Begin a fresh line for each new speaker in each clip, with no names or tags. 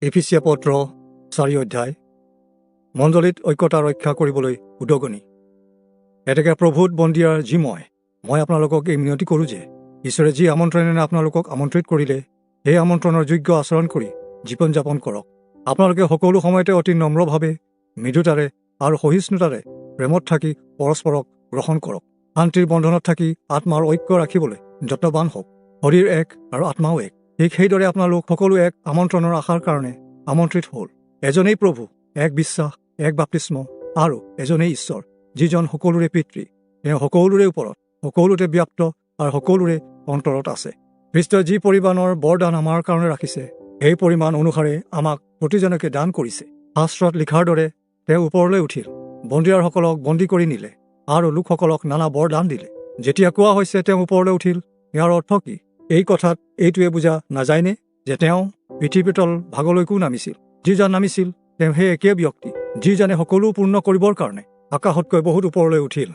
এফিচীয়া পত্ৰ 4 অধ্যায়। মণ্ডলীত ঐক্যতা ৰক্ষা কৰিবলৈ উদগনি। এতেকে প্ৰভুত বন্দীয়াৰ যি মই আপোনালোকক এই মিনতি কৰোঁ যে ঈশ্বৰে যি আমন্ত্ৰণেৰে আপোনালোকক আমন্ত্ৰিত কৰিলে, সেই আমন্ত্ৰণৰ যোগ্য আচৰণ কৰি জীৱন যাপন কৰক। আপোনালোকে সকলো সময়তে অতি নম্ৰভাৱে, মৃদুতাৰে আৰু সহিষ্ণুতাৰে প্ৰেমত থাকি পৰস্পৰক গ্ৰহণ কৰক। শান্তিৰ বন্ধনত থাকি আত্মাৰ ঐক্য ৰাখিবলৈ যত্নবান হওক। শৰীৰ এক আৰু আত্মাও এক। ঠিক সেইদৰে আপোনালোক সকলো এক আমন্ত্ৰণৰ আশাৰ কাৰণে আমন্ত্ৰিত হ'ল। এজনেই প্ৰভু, এক বিশ্বাস, এক বাপ্তিস্ম আৰু এজনেই ঈশ্বৰ, যিজন সকলোৰে পিতৃ। তেওঁ সকলোৰে ওপৰত, সকলোতে ব্যাপ্ত আৰু সকলোৰে অন্তৰত আছে। খ্ৰীষ্টই যি পৰিমাণৰ বৰদান আমাৰ কাৰণে ৰাখিছে, সেই পৰিমাণ অনুসাৰে আমাক প্ৰতিজনকে দান কৰিছে। শাস্ত্ৰত লিখাৰ দৰে তেওঁ ওপৰলৈ উঠিল, বন্দীয়াৰসকলক বন্দী কৰি নিলে আৰু লোকসকলক নানা বৰদান দিলে। যেতিয়া কোৱা হৈছে তেওঁ ওপৰলৈ উঠিল, ইয়াৰ অৰ্থ কি? এই কথাত এইটোৱে বুজা নাযায়নে যে তেওঁ পৃথিৱীতল ভাগলৈকো নামিছিল? যিজন নামিছিল তেওঁ সেই একে ব্যক্তি, যিজনে সকলো পূৰ্ণ কৰিবৰ কাৰণে আকাশতকৈ বহুত ওপৰলৈ উঠিল।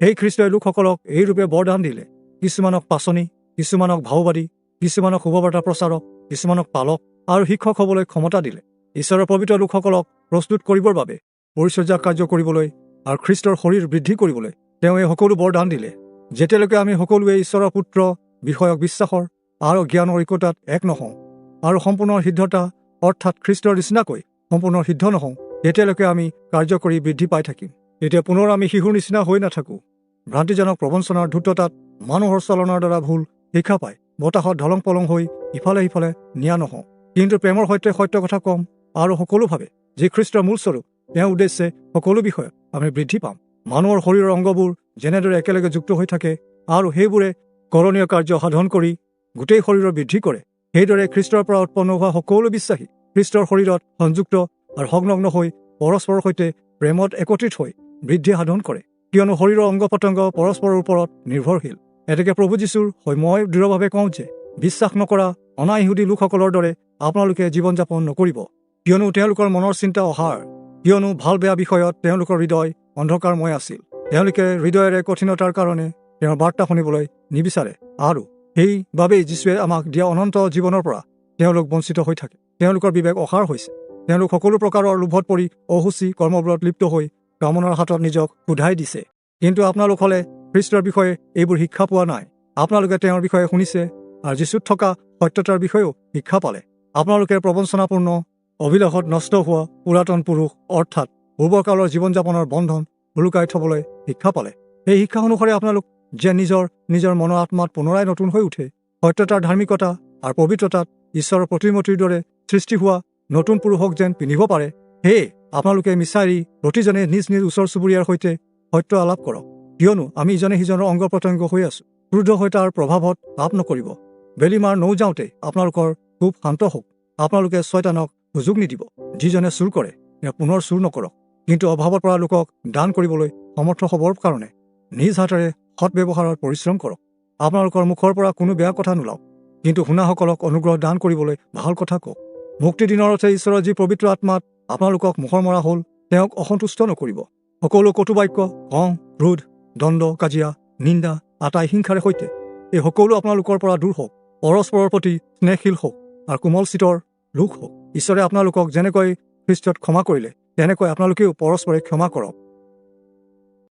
সেই খ্ৰীষ্টই লোকসকলক এইৰূপে বৰদান দিলে: কিছুমানক পাচনি, কিছুমানক ভাওবাদী, কিছুমানক শুভবাৰ্তা প্ৰচাৰক, কিছুমানক পালক আৰু শিক্ষক হ'বলৈ ক্ষমতা দিলে। ঈশ্বৰৰ পবিত্ৰ লোকসকলক প্ৰস্তুত কৰিবৰ বাবে, পৰিচৰ্যা কাৰ্য কৰিবলৈ আৰু খ্ৰীষ্টৰ শৰীৰ বৃদ্ধি কৰিবলৈ তেওঁ এই সকলো বৰদান দিলে। যেতিয়ালৈকে আমি সকলোৱে ঈশ্বৰৰ পুত্ৰ বিষয়ক বিশ্বাসৰ আৰু জ্ঞানৰ ঐক্যতাত এক নহওঁ আৰু সম্পূৰ্ণ সিদ্ধতা অৰ্থাৎ খ্ৰীষ্টৰ নিচিনাকৈ সম্পূৰ্ণ সিদ্ধ নহওঁ, তেতিয়ালৈকে আমি কাৰ্য কৰি বৃদ্ধি পাই থাকিম। তেতিয়া পুনৰ আমি শিশুৰ নিচিনা হৈ নাথাকোঁ। ভ্ৰান্তিজনক প্ৰবঞ্চনাৰ ধূৰ্ততাত মানুহৰ চলনাৰ দ্বাৰা ভুল শিক্ষা পাই বতাহত ঢলং পলং হৈ ইফালে সিফালে নিয়া নহওঁ, কিন্তু প্ৰেমৰ সৈতে সত্য কথা ক'ম আৰু সকলোভাৱে যি খ্ৰীষ্টৰ মূল স্বৰূপ, তেওঁৰ উদ্দেশ্যে সকলো বিষয়ত আমি বৃদ্ধি পাম। মানুহৰ শৰীৰৰ অংগবোৰ যেনেদৰে একেলগে যুক্ত হৈ থাকে আৰু সেইবোৰে কৰণীয় কাৰ্য সাধন কৰি গোটেই শৰীৰৰ বৃদ্ধি কৰে, সেইদৰে খ্ৰীষ্টৰ পৰা উৎপন্ন হোৱা সকলো বিশ্বাসী খ্ৰীষ্টৰ শৰীৰত সংযুক্ত আৰু সংলগ্ন হৈ পৰস্পৰৰ সৈতে প্ৰেমত একত্ৰিত হৈ বৃদ্ধি সাধন কৰে। কিয়নো শৰীৰৰ অংগ প্ৰত্যংগ পৰস্পৰৰ ওপৰত নিৰ্ভৰশীল। এতেকে প্ৰভু যীশুৰ হৈ মই দৃঢ়ভাৱে কওঁ যে বিশ্বাস নকৰা অনাইহুদী লোকসকলৰ দৰে আপোনালোকে জীৱন যাপন নকৰিব। কিয়নো তেওঁলোকৰ মনৰ চিন্তা অসাৰ, কিয়নো ভাল বেয়া বিষয়ত তেওঁলোকৰ হৃদয় অন্ধকাৰময় আছিল। তেওঁলোকে হৃদয়েৰে কঠিনতাৰ কাৰণে তেওঁৰ বাৰ্তা শুনিবলৈ নিবিচাৰে আৰু সেইবাবেই যীশুৱে আমাক দিয়া অনন্ত জীৱনৰ পৰা তেওঁলোক বঞ্চিত হৈ থাকে। তেওঁলোকৰ বিবেক অসাৰ হৈছে। তেওঁলোক সকলো প্ৰকাৰৰ লোভত পৰি অসুচী কৰ্মবোৰত লিপ্ত হৈ কামনাৰ হাতত নিজক সোধাই দিছে। কিন্তু আপোনালোক হ'লে খ্ৰীষ্টৰ বিষয়ে এইবোৰ শিক্ষা পোৱা নাই। আপোনালোকে তেওঁৰ বিষয়ে শুনিছে আৰু যীশুত থকা সত্যতাৰ বিষয়েও শিক্ষা পালে। আপোনালোকে প্ৰবঞ্চনাপূৰ্ণ অভিলাষত নষ্ট হোৱা পুৰাতন পুৰুষ অৰ্থাৎ পূৰ্বকালৰ জীৱন যাপনৰ বন্ধন সোলোকাই থবলৈ শিক্ষা পালে। এই শিক্ষা অনুসৰি আপোনালোক যে নিজৰ নিজৰ মনৰ আত্মাত পুনৰাই নতুন হৈ উঠে, সত্যতাৰ ধাৰ্মিকতা আৰু পবিত্ৰতাত ঈশ্বৰৰ প্ৰতিমূৰ্তিৰ দৰে সৃষ্টি হোৱা নতুন পুৰুষক যেন পিন্ধিব পাৰে, সেয়ে আপোনালোকে মিছাৰি প্ৰতিজনে নিজ নিজ ওচৰ চুবুৰীয়াৰ সৈতে সত্য আলাপ কৰক। কিয়নো আমি ইজনে সিজনৰ অংগ প্ৰত্যংগ হৈ আছোঁ। ক্ৰোধ হৈ তাৰ প্ৰভাৱত পাপ নকৰিব। বেলি মাৰ নৌযাওঁতে আপোনালোকৰ খুব শান্ত হওক। আপোনালোকে ছয়তানক সুযোগ নিদিব। যিজনে চুৰ কৰে তেওঁ পুনৰ চুৰ নকৰক, কিন্তু অভাৱত পৰা লোকক দান কৰিবলৈ সমৰ্থ হ'বৰ কাৰণে নিজ হাতেৰে সৎ ব্যৱহাৰত পৰিশ্ৰম কৰক। আপোনালোকৰ মুখৰ পৰা কোনো বেয়া কথা নোলাওক, কিন্তু শুনাসকলক অনুগ্ৰহ দান কৰিবলৈ ভাল কথা কওক। মুক্তি দিনৰ অৰ্থে ঈশ্বৰৰ যি পবিত্ৰ আত্মাত আপোনালোকক মোহৰ মৰা হ'ল, তেওঁক অসন্তুষ্ট নকৰিব। সকলো কটুবাক্য, খং, ক্ৰোধ, দণ্ড, কাজিয়া, নিন্দা, আটাই হিংসাৰে সৈতে এই সকলো আপোনালোকৰ পৰা দূৰ হওক। পৰস্পৰৰ প্ৰতি স্নেহশীল হওক আৰু কোমল চিতৰ লোক হওক। ঈশ্বৰে আপোনালোকক যেনেকৈ খ্ৰীষ্টত ক্ষমা কৰিলে, তেনেকৈ আপোনালোকেও পৰস্পৰে ক্ষমা কৰক।